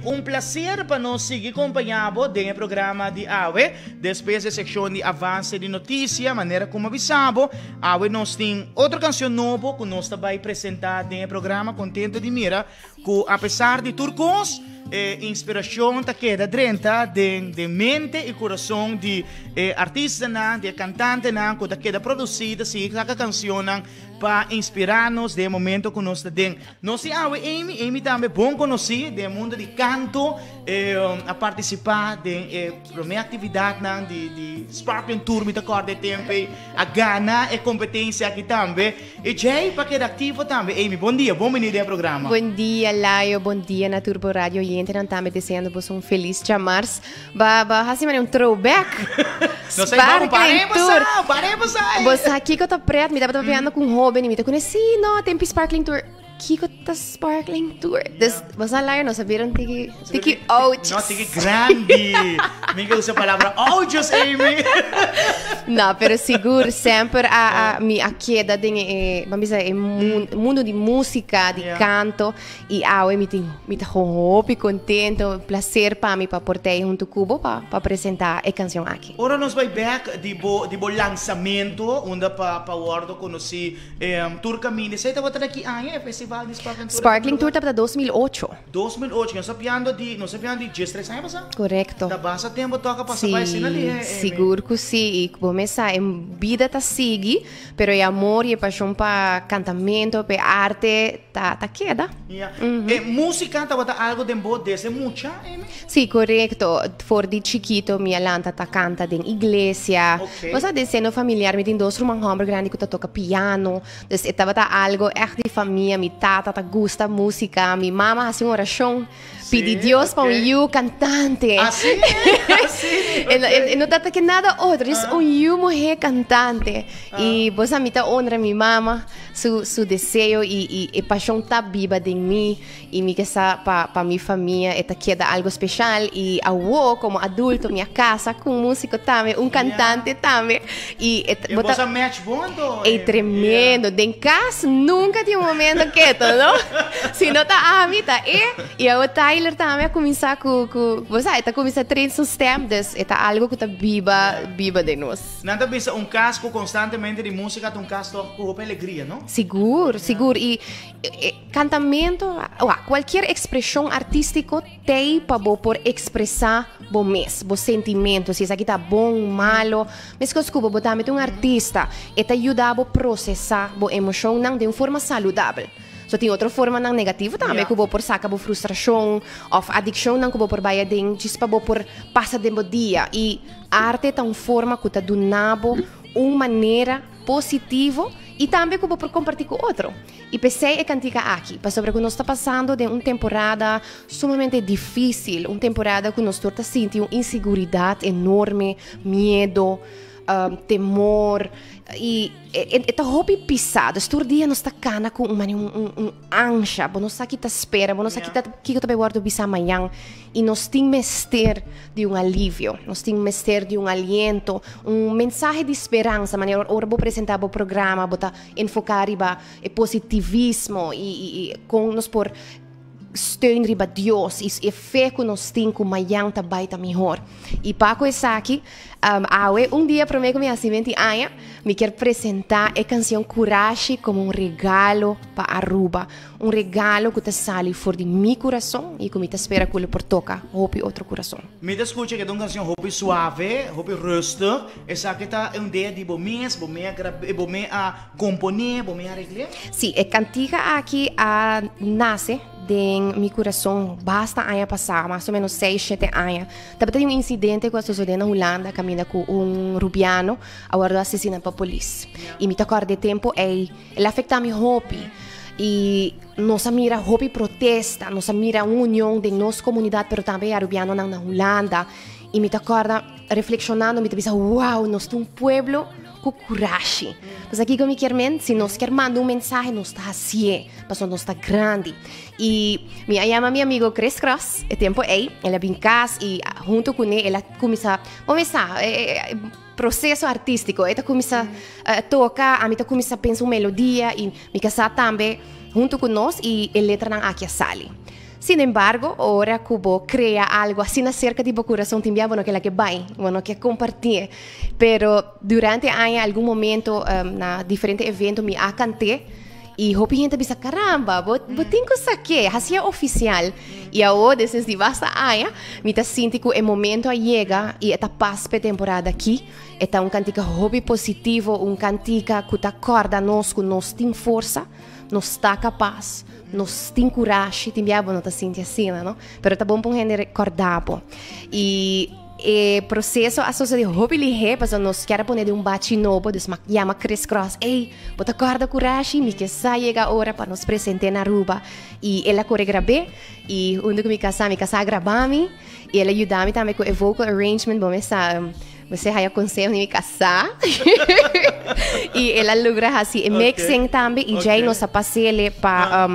Un placer pa nos sigui compaña bo den e programa di awe. Despues e seccion di avance di noticia, manera como a bisa bo, awe nos tin otro cancion nobo cu nos ta bay presenta den e programa. Contento di mira cu apesar di tur cos, e inspiracion ta keda drenta den den mente y curason di e artistanan, di e cantantenan cu ta keda produci, ta sigui saca cancionnan pa inspira nos den e momento cu nos ta den. Nos tin awe Amy, Amy tambe bon conoci den e mundo di canto, a participa den e prome actividadnan di di Sparkling Tour mi ta corda e tempo ey, a gana e competencia aki tambe y djey pa keda activo tambe. Amy, bon dia, bon bini den e programa. Bon dia Layo, bon dia na tur bo radio oyentenan tambe deseando boso un feliz djamars. Ba ba hasi manera un throwback. No sé, vamos, Sparkling paremos Tour. ah, paremos ah. Bo sa kiko ta pret, mi tabata papiando ku un hoben i mi ta kune, sí, no, tempi Sparkling Tour. Kiko ta Sparkling Tour? Dus, bo sa Layo, nos a bira un tiki, tiki ouch. No, tiki grandi. Mi ke usa palabra ouchos, Amy. No, pero sigur semper a, a, mi a keda den e, ban bisa, e mun, mundo di música, di kanto. I awe mi tin mi ta hopi contento, placer pa mi pa por tei hunto cu bo pa pa presenta e cancion aki. Ora nos bai bek di bo di bo lansamento unda pa pa wordo conoci tur caminda esey tabata na ki aña e festival di Sparkling Tour? Sparkling Tour tabata 2008. 2008, nos ta piando di nos ta piando di diestres aña pasa? Corecto. Ta basta tempo toca pasa bai asina Si, lihe. sigur cu si y bo mes sa e bida ta sigui pero e amor y e pasion pa cantamento, pa e arte Ta ta keda. Ya. E músika tabata algo den bo desde mucha, Amy? Sí, korekto. For di chikito mi a lanta ta kanta den iglesia. Oké. Bo sa den seno familiar mi tin dos ruman hòmber grandi ku ta toka piano. Dus e tabata algo ègt di famia. Mi tata ta gusta músika. Mi mama hasi un orashon pidi Dios pa un yu kantante. Así? Así? E no tabata ke nada otro, just un yu muhé kantante. I bo sa mi ta honra mi mama. Su su deseo y y e pasion ta biba den mi y mi ke sa pa pa mi famia e ta keda algo special y awo como adulto mi a casa cu un musico tambe, un cantante tambe y e Y bo sa match bon anto? Ey tremendo, den cas nunca tin un momento keto no, si no ta ami ta e y awo Tyler tambe a cuminsa cu cu bo sa e ta cuminsa train su stem dus e ta algo cu ta biba biba den nos. Nan ta bisa un cas cu constantemente di musica ta un cas toch cu hopi alegria, no? Sigur, sigur. Y cantamento, wa, cualkier expresion artistico t'ey pa bo por expresa bo mes, bo sentimento, si esaki ta bon, malo. Mescos cu bo, bo tambe ta un artista, e ta yuda bo procesa bo emocionnan den un forma saludabel. So tin otro formanan negativo tambe cu bo por saca bo frustracion of adiccionnan cu bo por bay aden djis pa bo por pasa den bo dia. Y Arte ta un forma ku ta duna bo un manera positivo i tambe ku bo por kompartí ku otro. I p'esei e kantika aki, pasobra ku nos ta pasando den un temporada sumamente difísil, un temporada ku nos tur ta sinti un inseguridat enorme, miedo, temor, i e ta hopi pisá. Dus tur dia nos ta kana ku un manera un ansha, bo no sa ki ta spera, bo no sa kiko ta bai wòrdu bisá mañan. I nos tin mester di un alivio, nos tin mester di un aliento, un mensahe di speransa, manera ora bo presenta bo programa bo ta enfoca riba e positivismo i con nos por steun riba Dios i e fe cu nos tin cu mayan ta bay ta mihor. I pa cu esaki, awe un dia prome cu mi haci 20 aña, mi kier presenta e cancion Curashi como un regalo pa Aruba. Un regalo ku ta sali for di mi kurason i ku mi ta spera ku lo por toka hopi otro kurason. Mi ta skucha ku e ta un kanshon hopi suave, hopi rustig. Esaki ta un idea di bo mes? Bo me a grab'é, bo me a komponé, bo me a regl'é? Sí, e kantika aki a nase den mi kurason basta aña pasá, mas o ménos seis, shete aña. Tabata tin un insidente ku a sosodé na Hulanda kaminda ku un rubiano a wòrdu asesiná pa polis. I mi ta kòrda e tempu ei. El a afecta mi hopi y nos a mira hopi protesta, nos a mira un union den nos comunidad pero tambe e Arubianonan na Hulanda y mi ta corda reflexionando mi ta bisa wow nos ta un pueblo cu curashi. Pues aki cu mi kier men si nos kier manda un mensahe nos ta hacié pasobra nos ta grandi y mi a yama mi amigo Chris Cross e tempo ey el a bin cas y hunto cune el a cuminsa bo mesa Proceso artístico. E ta cuminsa toca, ami ta cuminsa pensa un melodia y mi casá tambe hunto cu nos y e letranan aki a sali. Sin embargo, ora ku bo krea algu asina serka di bo kurason tin bia bo no ke lag'e bai, bo no ke kompartié. Pero durante aña algun momento na diferente evento mi a kant'é i hopi hende a bisa, Caramba, bo bo tin ku sak'é, hasié ofisial. I awor despues di basta aña mi ta sinti ku e momento a yega i e ta pas p'e temporada akí. E ta un kantika hopi positivo, un kantika ku ta kòrda nos ku nos tin forsa. Nos ta kapas, nos tin kurashi, tin bia bo no ta sinti asina, no? Pero ta bon pa un hende rekordá bo. I e proseso a sosodé hopi lihé, pasobra nos kier a pone den un bachi nobo, dus m'a yama Chris Cross, Ey, bo ta kòrda kurashi? Mi ke sa yega ora pa nos present'é na Aruba. I el a kore grab'é, i huntu ku mi kasá, mi kasá a grabá mi, i el a yuda mi tambe ku e vocal arrangement, bo mes sa. Mester haya conseho di mi casá. y el a logra haci e mixing tambe. Y djei nos a pasele pa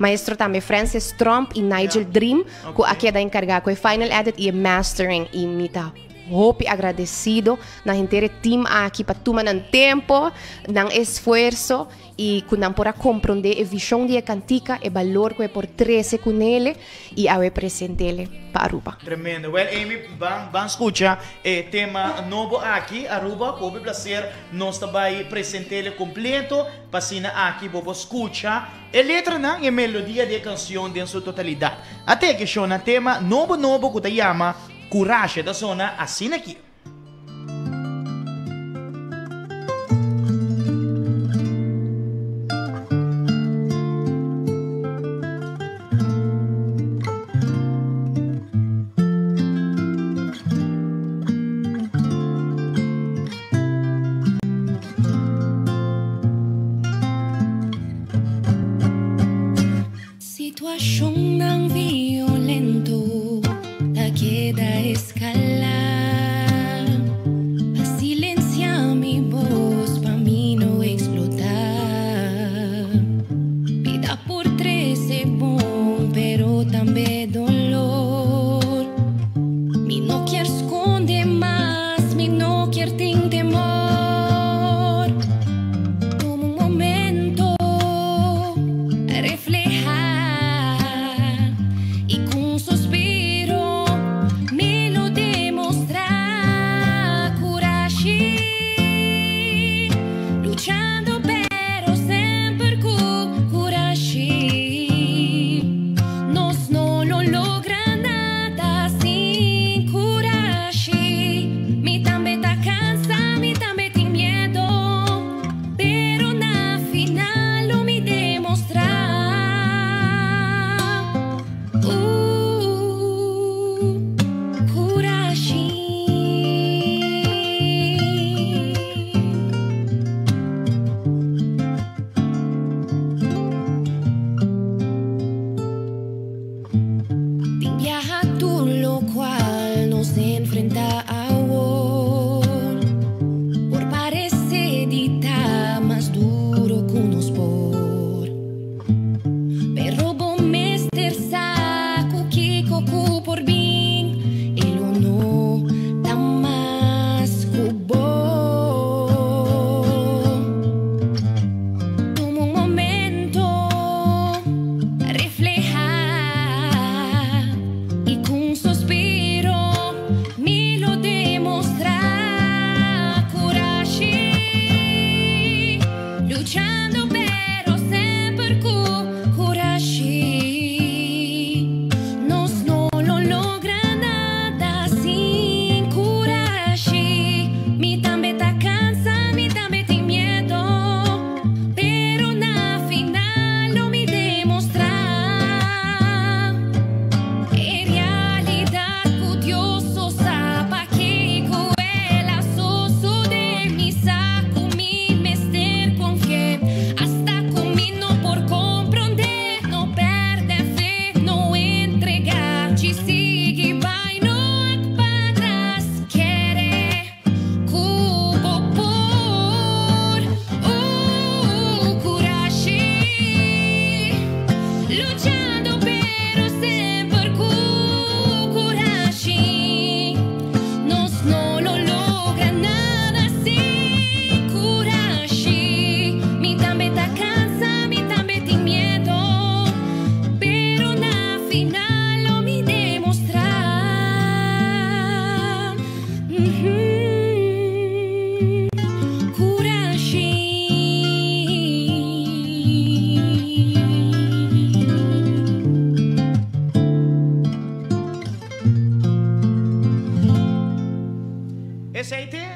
maestro tambe Francis Tromp y Nigel Dream. Cu a keda encarga cu e final edit y e mastering. Y mi ta hopi agradecido na henter e team aki pa tuma nan tempo, nan esfuerzo. Y cu nan por a comprende e vision di e cantica, e balor cu e por trece cu nele y awe presentele pa Aruba. Tremendo. Well Amy, ban ban scucha e tema nobo aki, Aruba, cu hopi placer nos ta bay presentele completo pa asina aki bo por scucha e letranan y e melodia di e cancion den su totalidad. A teke shona tema nobo nobo cu ta yama Curashi, e ta sona asina aki. Situacionnan violento ta keda escala. Pa silencia mi voz pa mi no explota. Bida por trece bon pero tambe dolor. Mi no kier sconde mas, mi no kier tin temor. Tuma un momento. Reflehá.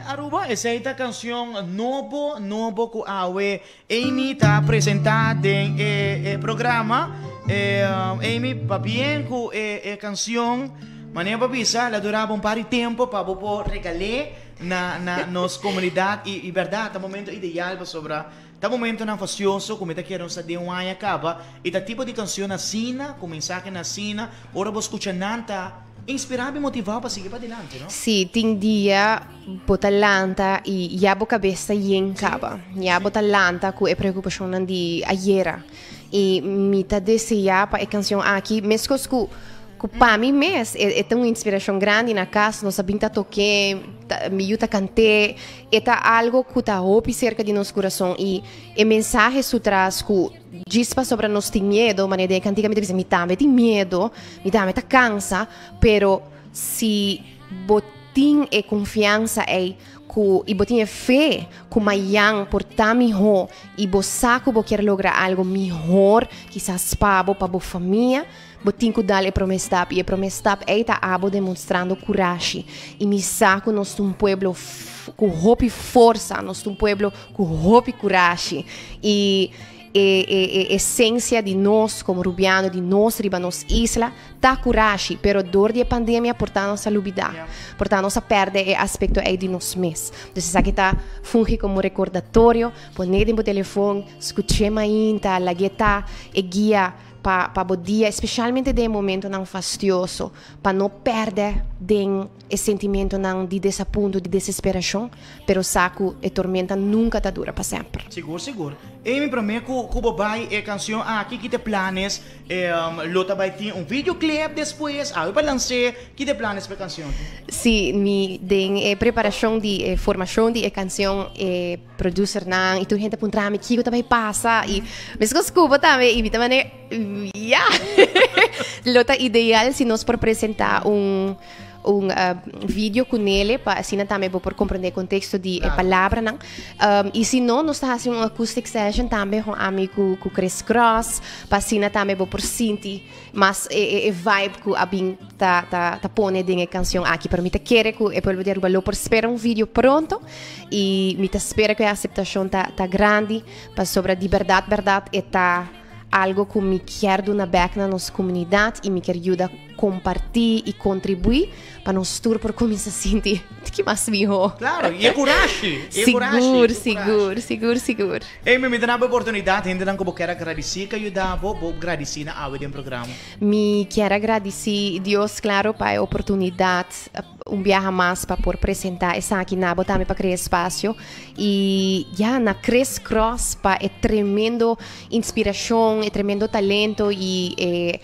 Aruba, esey ta cancion nobo, nobo cu awe Amy ta presenta den e programa. Amy, pabien cu e cancion. Manera bo a bisa, la dura bo un par di tempo pa bo por regal'é na na nos comunidad y y berdad ta momento ideal pasobra ta momentonan fastioso cu mi ta kere nos ta den un aña caba y ta tipo di cancion asina cu mensahenan asina ora bo scucha nan ta inspira bo y motiva bo pa sigui padilanti, no? Sí, tin dia bo ta lanta y ya bo cabes ta yen caba. Ya bo ta lanta cu e preocupacionnan di ayera. Y mi ta desea pa e cancion aki, mescos cu cu pa mi mes e ta un inspiracion grandi na cas, nos a bin ta toke, mi yu ta cant'e, e ta algo cu ta hopi cerca di nos curason y e mensahe su tras cu djis pasobra nos tin miedo, manera den e cantica mi ta bisa mi tambe tin miedo, mi tambe ta cansa, pero si bo tin e confiansa ey Ku i bo tin e fe ku mayan por ta mihó i bo sa ku bo kier logra algu mihor, kisas pa bo, pa bo famia, bo tin ku dal e promé stap. I e promé stap ei ta abo demostrando kurashi. I mi sa ku nos ta un pueblo ku hopi forsa, nos ta un pueblo ku hopi kurashi. I e e esencia di nos como Rubiano, di nos riba nos isla, ta curashi, pero door di e pandemia por ta nos a lubida, por ta nos a perde e aspecto ey di nos mes. Dus esaki ta fungi como recordatorio, pone den bo telefon, scuche mainta, lag'e ta e guia pa pa bo dia, especialmente den e momentonan fastioso, pa no perde den e sentimentonan di desapunto, di desesperacion, pero sa cu e tormenta nunca ta dura pa semper. Sigur, sigur. Amy, prome cu cu bo bay e cancion aki, ki ta e planes? Lo ta bay tin un videoclip despues? Awe pa lans'é? Ki ta e planes pa e cancion aki? Si, mi den e preparacion di e formacion di e cancion, e producernan y tur hende a puntra mi kico ta bay pasa y mescos cu bo tambe y mi ta mane ya! Lo ta ideal si nos por presenta un un video cu nele pa asina tambe bo por comprende e contexto di e palabranan. Y si no, nos ta haci un acoustic session tambe con ami cu cu Chris Cross pa asina tambe bo por sinti mas e e vibe cu a bin ta ta ta pone den e cancion aki. Pero mi ta kere cu e pueblo di Aruba lo por spera un video pronto y mi ta spera cu e aceptacion ta ta grandi pasobra di berdad berdad e ta algo cu mi kier duna bek na nos comunidad y mi kier yuda comparti y contribui pa nos tur por cuminsa sinti tiki mas miho. Claro, y e curashi, e curashi, Sigur, sigur, sigur, sigur. Ey, mi ta na bo oportunidad, hendenan cu bo kier a gradici cu a yuda bo, bo gradici na awe den programa. Mi kier a gradici Dios, claro, pa e oportunidad un biaha mas pa por presenta esaki na bo tambe pa crea espacio y ya na Chris Cross pa e tremendo inspiracion, e tremendo talento y e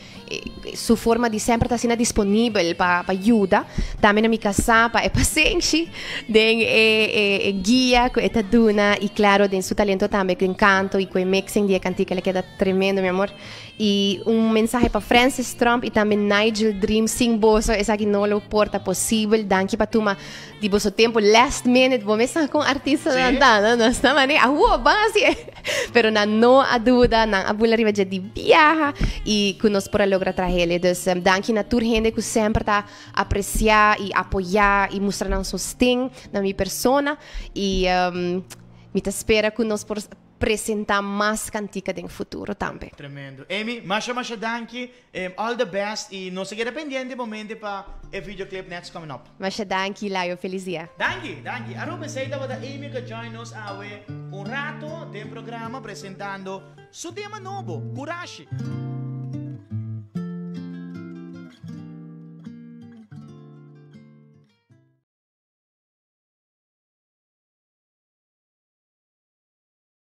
Su forma di semper ta asina disponibel pa pa yuda. Tambe na mi kasá pa e pasenshi den e e guia ku e ta duna i klaro den su talento tambe den kanto i ku e mixing di e kantika el a keda tremendo mi amor. I un mensahe pa Francis Tromp i tambe Nigel Dream sin boso esaki no lo por ta posibel. Danki pa tuma di boso tempo last minute bo mes sa kon artistanan ta no nos ta manera awo ban hasi e pero nan no a duda nan a bula riba dje di biaha y ku nos por a logra trahele dus danki na tur hende ku semper ta aprecia y apoya y mustra nan sosten na mi persona y mi ta spera ku nos por presenta mas cantica den futuro tambe. Tremendo. Amy, masha masha danki. All the best y nos ta keda pendiente momente pa e videoclip next coming up. Masha danki Layo, feliz dia. Danki, danki. Aruba esey tabata Amy cu a join nos awe un rato den programa presentando su tema nobo, Curashi.